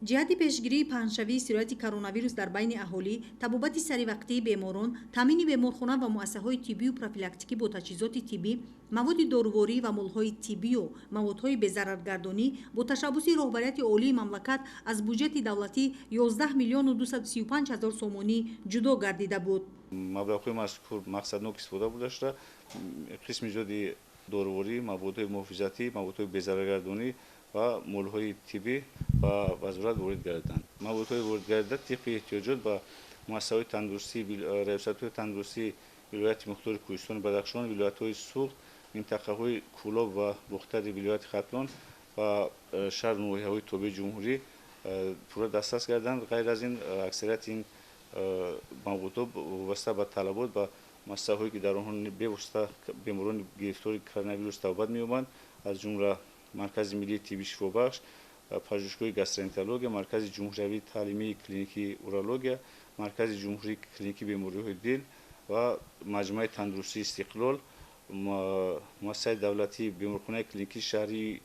Ҷиҳати пешгирии паҳншавии сирояти коронавирус дар байни аҳолӣ, табобати саривақтии беморон, таъмини беморхона ва муассисаҳои тиббию профилактикӣ бо таҷҳизоти тиббӣ, маводи доруворӣ ва молҳои тиббию маводҳои безараргардонӣ бо ташаббуси роҳбарияти олии мамлакат аз буҷети давлатӣ 11 миллиону 235 ҳазор сомонӣ ҷудо гардида буд. Маблағҳои мазкур мақсаднок истифода бурда шуда, қисми зиёди доруворӣ, маводҳои муҳофизатӣ, маводҳои безараргардонӣ ва молҳои тиббӣ ба вазорат ворид гардиданд. Маводҳои ворид гардида тибқи эҳтиёҷот ба муассисаҳои тандурустӣ, раёсатҳои тандурустии вилояти мухтори Кӯҳистони Бадахшон, вилоятҳои Суғд, минтақаҳои Кӯлоб ва Бохтари вилояти Хатлон ва шаҳру ноҳияҳои тобеи ҷумҳурӣ пурра дастрас гардиданд. Ғайр аз ин, аксарияти ин маводҳо вобаста ба талабот ба муассисаҳое, ки дар онҳо бевосита беморони гирифтори коронавирус табобат меёбанд, аз ҷумла Маркази миллии тибби шифобахш, пажӯҳишгоҳи гастроэнтерология, Маркази ҷумҳуриявии таълимии клиникии урология, Маркази ҷумҳурии клиникии бемориҳои дил ва маҷмӯаи тандурустии Истиқлол, муассисаи давлатии беморхонаи клиникии шаҳрии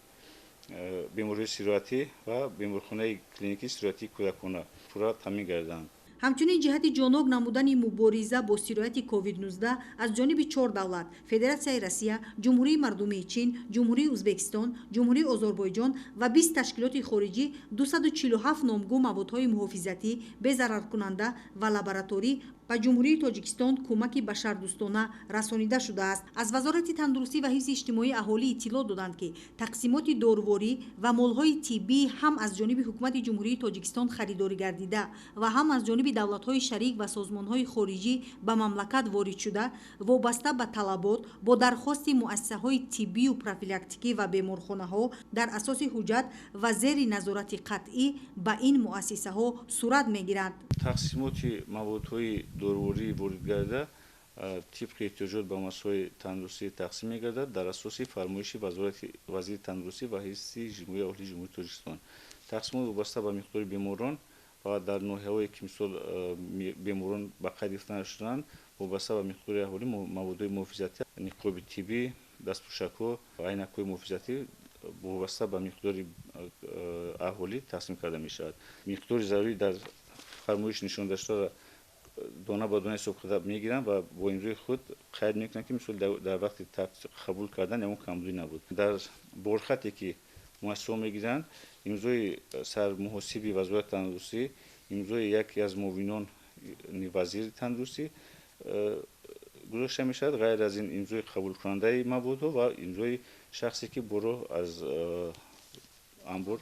бемориҳои сироятӣ ва беморхонаи клиникии сироятии кӯдакона пурра таъмин гардиданд. Ҳамчунин ҷиҳати ҷонок намудани мубориза бо сирояти COVID-19 аз ҷониби чор давлат: Федератсияи Россия, Ҷумҳурии Мардумии Чин, Ҷумҳурии Ӯзбекистон, Ҷумҳурии Озарбойҷон ва 20 ташкилоти хориҷӣ 247 номгӯ маводҳои муҳофизатӣ, безараркунанда ва лабораторӣ ба Ҷумҳурии Тоҷикистон кӯмаки башардӯстона расонида шудааст. Аз Вазорати тандурустӣ ва ҳифзи иҷтимоии аҳолӣ иттилоъ доданд, ки тақсимоти доруворӣ ва молҳои тиббӣ ҳам аз ҷониби Ҳукумати Ҷумҳурии Тоҷикистон харидорӣ гардида ва ҳам аз ҷониби давлатҳои шарик ва созмонҳои хориҷӣ ба мамлакат ворид шуда, вобаста ба талабот бо дархости муассисаҳои тиббию профилактикӣ ва беморхонаҳо дар асоси ҳуҷҷат ва зери назорати қатъӣ ба ин муассисаҳо сурат мегиранд. Тақсимоти маводҳои доруворӣ ворид гардида тибқи эҳтиёҷот ба муассисаҳои тандурустӣ тақсим мегардад дар асоси фармоиши вазорати вазири тандурустӣ ва ҳифзи иҷтимоии аҳолии Ҷумҳурии Тоҷикистон. Тақсимот вобаста ба миқдори беморон ва дар ноҳияҳое, ки мисол беморон ба қайд гирифта нашудаанд, вобаста ба миқдори аҳолӣ маводҳои муҳофизатӣ, ниқоби тиббӣ, дастпӯшакҳо, айнакҳои муҳофизатӣ вобаста ба миқдори аҳолӣ тақсим карда мешавад. Миқдори зарурӣ дар фармоиш нишон доштаро дона ба дона ҳисоб карда мегиранд ва бо имзои худ қайд мекунанд, ки мисол дар вақти қабул кардан ягон камбудӣ набуд. Дар борхате, ки муассисаҳо мегиранд, имзои сармуҳосиби Вазорати тандурустӣ, имзои яке аз муовинони вазири тандурустӣ гузошта мешавад. Ғайр аз ин, имзои қабулкунандаи маводҳо ва имзои шахсе, ки боро аз анбор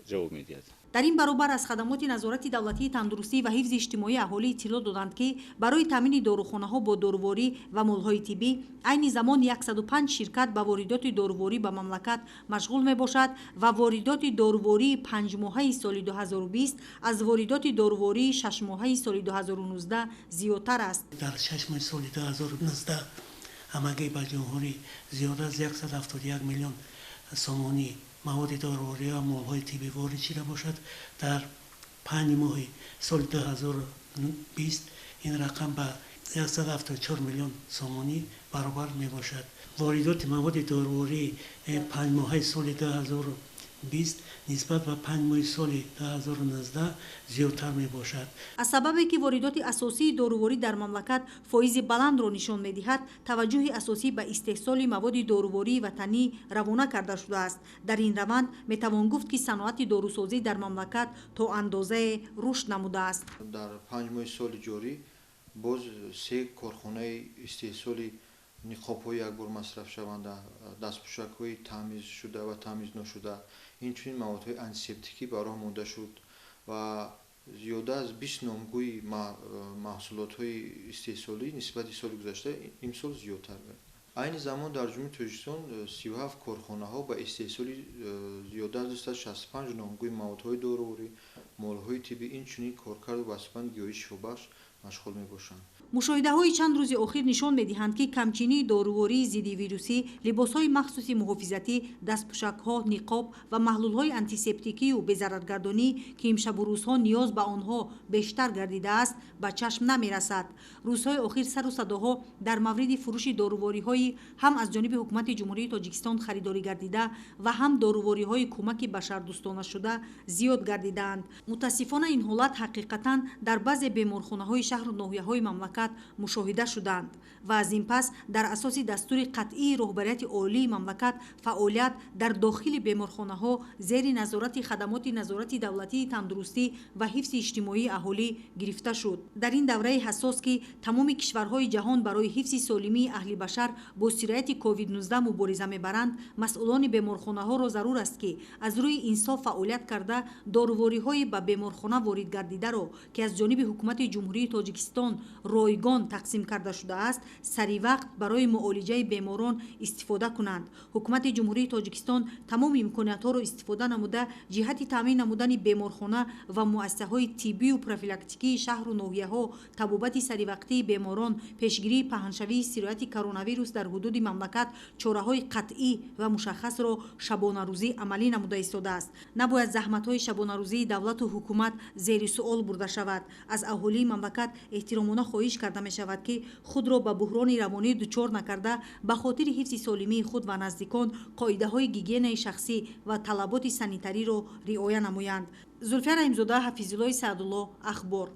ҷавоб медиҳад. Дар ин баробар аз хадамоти назорати давлатии тандурустӣ ва ҳифзи иҷтимоии аҳолӣ иттилоъ доданд, ки барои таъмини дорухонаҳо бо доруворӣ ва молҳои тиббӣ айни замон 105 ширкат ба воридоти доруворӣ ба мамлакат машғул мебошад ва воридоти дорувории панҷмоҳаи соли 2020 аз воридоти дорувории шашмоҳаи соли 2019 зиёдтар аст. Дар 6 моҳи соли 2019 ҳамагӣ ба ҷумҳурӣ зиёда аз 171 миллион сомонӣ маводи доруворӣ ва молҳои тиббӣ ворид шуда бошад, дар 5 моҳи соли 2020 ин рақам ба 174 миллион сомонӣ баробар мебошад. Воридоти маводи дорувории панҷмоҳаи соли 2020 нисбат ба 5 моҳи соли 2019 зиёдтар мебошад. Аз сабабе ки воридоти асосии доруворӣ дар мамлакат фоизи баландро нишон медиҳад, таваҷҷӯҳи асосӣ ба истеҳсоли маводи дорувории ватанӣ равона карда шудааст. Дар ин раванд метавон гуфт, ки саноати дорусозӣ дар мамлакат то андозае рушд намудааст. Дар 5 моҳи соли ҷорӣ боз се корхонаи истеҳсоли ниқобҳои якбор масрафшаванда, дастпӯшакҳои таъмизшуда ва таъмизношуда, инчунин маводҳои антисептикӣ ба роҳ монда шуд ва зиёда аз 20 номгӯи маҳсулотҳои истеҳсолӣ нисбати соли гузашта имсол зиёдтар гардид. Айни замон дар Ҷумҳурии Тоҷикистон 37 корхонаҳо ба истеҳсоли зиёда аз 265 номгӯи маводҳои доруворӣ, молҳои тиббӣ, инчунин коркарду бастабандии гиёҳии шифобахш машғул мебошанд. Мушоҳидаҳои чанд рӯзи охир нишон медиҳанд, ки камчинии дорувории зиддивирусӣ, либосҳои махсуси муҳофизатӣ, дастпӯшакҳо, ниқоб ва маҳлулҳои антисептикию безараргардонӣ, ки имшабу рӯзҳо ниёз ба онҳо бештар гардидааст, ба чашм намерасад. Рӯзҳои охир сару садоҳо дар мавриди фурӯши дорувориҳои ҳам аз ҷониби ҳукумати Ҷумҳурии Тоҷикистон харидорӣ гардида ва ҳам дорувориҳои кӯмаки башардӯстонашуда зиёд гардидаанд. Мутаассифона, ин ҳолат ҳақиқатан дар баъзе беморхонаҳои шаҳру ноҳияҳои мамлакат мушоҳида шуданд ва аз ин пас дар асоси дастури қатъии роҳбарияти олии мамлакат фаъолият дар дохили беморхонаҳо зери назорати хадамоти назорати давлатии тандурустӣ ва ҳифзи иҷтимоии аҳолӣ гирифта шуд. Дар ин давраи ҳассос, ки тамоми кишварҳои ҷаҳон барои ҳифзи солимии аҳли башар бо сирояти COVID-19 мубориза мебаранд, масъулони беморхонаҳоро зарур аст, ки аз рӯи инсоф фаъолият карда, дорувориҳои ба беморхона ворид гардидаро, ки аз ҷониби ҳукумати Ҷумҳурии Тоҷикистон ройгон тақсим карда шудааст, саривақт барои муолиҷаи беморон истифода кунанд. Ҳукумати Ҷумҳурии Тоҷикистон тамоми имкониятҳоро истифода намуда, ҷиҳати таъмин намудани беморхона ва муассисаҳои тиббию профилактикии шаҳру ноҳияҳо, табобати саривақтии беморон, пешгирии паҳншавии сирояти коронавирус дар ҳудуди мамлакат чораҳои қатъӣ ва мушаххасро шабонарӯзӣ амалӣ намуда истодааст. Набояд заҳматҳои шабонарӯзии давлату ҳукумат зери суол бурда шавад. Аз аҳолии мамлакат эҳтиромона хоҳиш карда мешавад, ки худро ба буҳрони равонӣ дучор накарда, ба хотири ҳифзи солимии худ ва наздикон қоидаҳои гигиенаи шахсӣ ва талаботи санитариро риоя намоянд. Зулфия Раҳимзода, Ҳафизуллои Саъдулло, Ахбор.